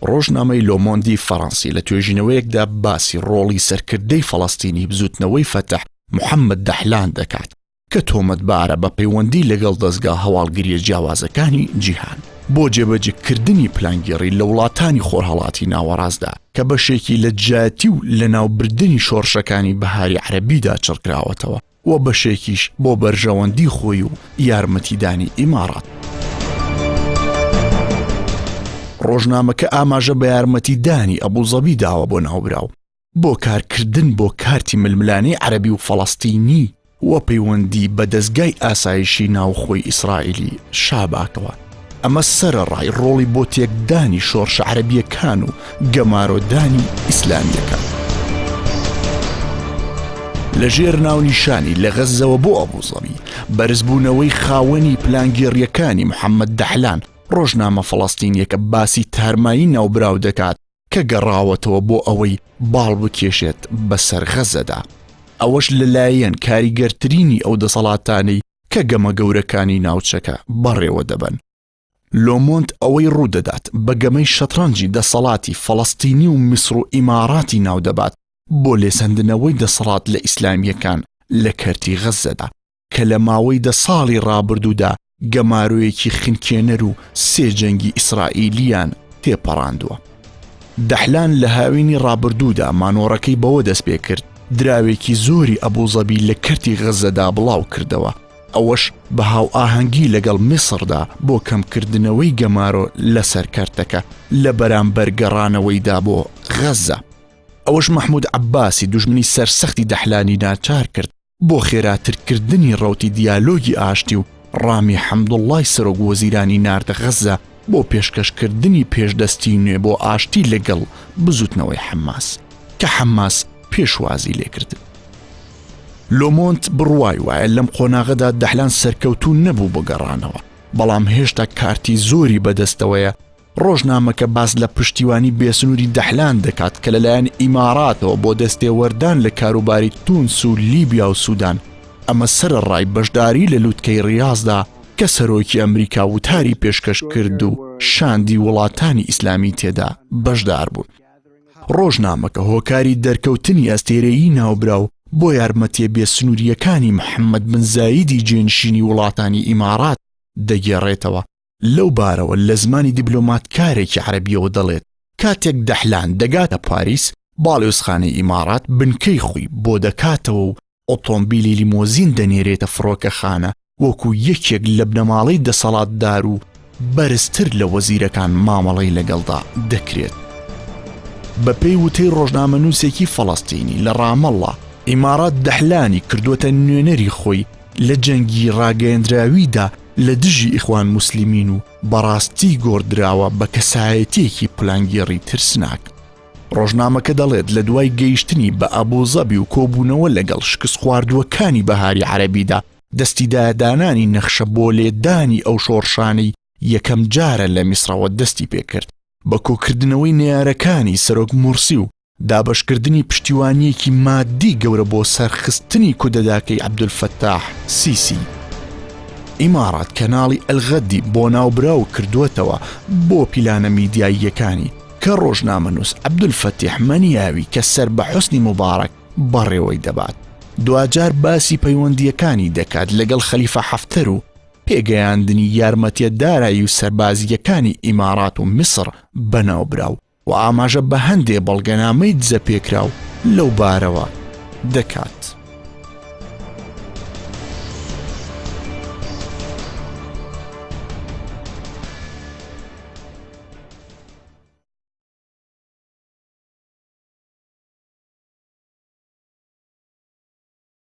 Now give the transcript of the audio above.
ڕۆژنامەی لۆمۆندی فەڕەنسی لە توێژینەوەیەکدا باسی ڕۆڵی سەرکردەی فەڵەستینی بزوتنەوەی فەتح محەممەد دەحلان دەکات کە تۆمەتبارە بە پەیوەندی لەگەڵ دەزگا هەواڵگرییە جیاوازەکانی جیهان بۆ جێبەجێکردنی پلانگێڕی لە وڵاتانی خۆرهەڵاتی ناوەڕاستدا کە بەشێکی لە دژایەتی و لەناوبردنی شۆڕشەکانی بەهاری عەرەبیدا چڕکراوەتەوە و بەشێکیش بۆ بەرژەوەندی خۆی و یارمەتیدانی ئیماڕات. ڕۆژنامەکە ئاماژە بە یارمەتیدانی ئەبوزەبی داوە بۆ ناوبراو بۆ کارکردن بۆ کارتی ململانێی عەرەبی و فەڵەستینی و پەیوەندی بە دەزگای ئاسایشی ناوخۆی ئیسرائیلی شاباکەوە، ئەمە سەرەڕای ڕۆڵی بۆ تێکدانی شۆڕشە عەرەبییەکان و گەمارۆدانی ئیسلامییەکان. لە ژێر ناونیشانی لە غەززەوە بۆ ئەبوزەبی، بەرزبوونەوەی خاوەنی پلانگێڕییەکانی محەمەد دەحلان، ڕۆژنامە فەڵەستینییەکە باسی تارمایی ناوبراو دەکات کە گەڕاوەتەوە بۆ ئەوەی باڵ بکێشێت بەسەر غەزەدا، ئەوەش لەلایەن کاریگەرترینی ئەو دەسەڵاتانەی کە گەمە گەورەکانی ناوچەکە بەڕێوە دەبەن. لۆمۆند ئەوەی ڕوودەدات بە گەمەی شەتڕەنجی دەسەڵاتی فەڵەستینی و میسڕ و ئیماڕاتی ناودەبات بۆ لێسەندنەوەی دەسەڵات لە ئیسلامییەکان لە کەرتی غەززەدا کە لە ماوەی دە ساڵی ڕابردوودا گەمارۆیەکی خنکێنەر و سێ جەنگی ئیسرائیلیان تێپەڕاندووە. دەحلان لە هاوینی ڕابردوودا مانۆڕەکەی بەوە دەستپێکرد، دراوێکی زۆری ئەبوزەبی لە کەرتی غەززەدا بڵاوکردەوە، ئەوەش بە هاوئاهەنگی لەگەڵ میسڕدا بۆ کەمکردنەوەی گەمارۆ لەسەر کەرتەکە لە بەرامبەر گەڕانەوەیدا بۆ غەززە. ئەوەش مەحمود عەباسی دوژمنی سەرسەختی دەحلانی ناچار کرد بۆ خێراترکردنی ڕەوتی دیالۆگی ئاشتی و ڕامی حەمدوڵڵای سەرۆک وەزیرانی ناردە غەززە بۆ پێشکەشکردنی پێشدەستی نوێ بۆ ئاشتی لەگەڵ بزوتنەوەی حەماس کە حەماس پێشوازی لێکردن. لۆمۆنت بڕوای وایە لەم قۆناغەدا دەحلان سەرکەوتوو نەبوو بۆ گەڕانەوە، بەڵام هێشتا کارتی زۆری بەدەستەوەیە ڕۆژنامەکە باس لە پشتیوانی بێسنووری دەحلان دەکات کە لەلایەن ئیماراتەوە بۆ دەستێوەردان لە کاروباری تونس و لیبیا و سودان، ئەمە سەرەڕای بەشداری لە لوتکەی ڕیازدا کە سەرۆکی ئەمریکا وتاری پێشکەش کرد و شاندی وڵاتانی ئیسلامی تێدا بەشدار بوون. ڕۆژنامەکە هۆکاری دەرکەوتنی ئەستێرەیی ناوبراو بۆ یارمەتییە بێسنوورییەکانی محەمەد بن زایدی جێنشینی وڵاتانی ئیمارات دەگێڕێتەوە لەو بارەوە لە زمانی دیبلۆماتکارێکی عەرەبییەوە دەڵێت، کاتێک دەحلان دەگاتە پاریس، باڵیۆزخانەی ئیماڕات بنکەی خۆی بۆ دەکاتەوە و ئۆتۆمبیلی لیمۆزین دەنێرێتە فڕۆکەخانە وەکو یەکێک لە بنەماڵەی دەسەڵاتدار و بەرزتر لە وەزیرەکان مامەڵەی لەگەڵدا دەکرێت. بەپێی وتەی ڕۆژنامەنووسێکی فەڵەستینی لە ڕامەڵڵا، ئیماڕات دەحلانی کردووەتە نوێنەری خۆی لە جەنگی ڕاگەیەندراویدا لە دژی ئیخوان موسلیمین و بەڕاستی گۆڕدراوە بە کەسایەتییەکی پلانگێڕی ترسناک. ڕۆژنامەکە دەڵێت لە دوای گەیشتنی بە ئەبوزەبی و کۆبوونەوە لەگەڵ شکستخواردووەکانی بەهاری عەرەبیدا دەستی دایە دانانی نەخشە بۆ لێدانی ئەو شۆڕشانەی یەکەم جارە لە میسڕەوە دەستی پێکرد بە کۆکردنەوەی نەیارەکانی سەرۆک مورسی و دابەشکردنی پشتیوانییەکی ماددی گەورە بۆ سەرخستنی کودەداکەی عەبدولفەتاح سیسی. ئیماڕات کەناڵی ئەلغەدی بۆ ناوبراو کردووەتەوە بۆ پیلانە میدیاییەکانی کە ڕۆژنامەنووس عەبدولفەتیح مەنیاوی کە سەر بە حوسنی موبارەک بەڕێوەی دەبات دواجار باسی پەیوەندییەکانی دەکات لەگەڵ خەلیفە حەفتەر و پێگەیاندنی یارمەتیە دارایی و سەربازییەکانی ئیماڕات و میسڕ بە ناوبراو و ئاماژە بە هەندێ بەڵگەنامەی دزەپێکراو لەو بارەوە دەکات.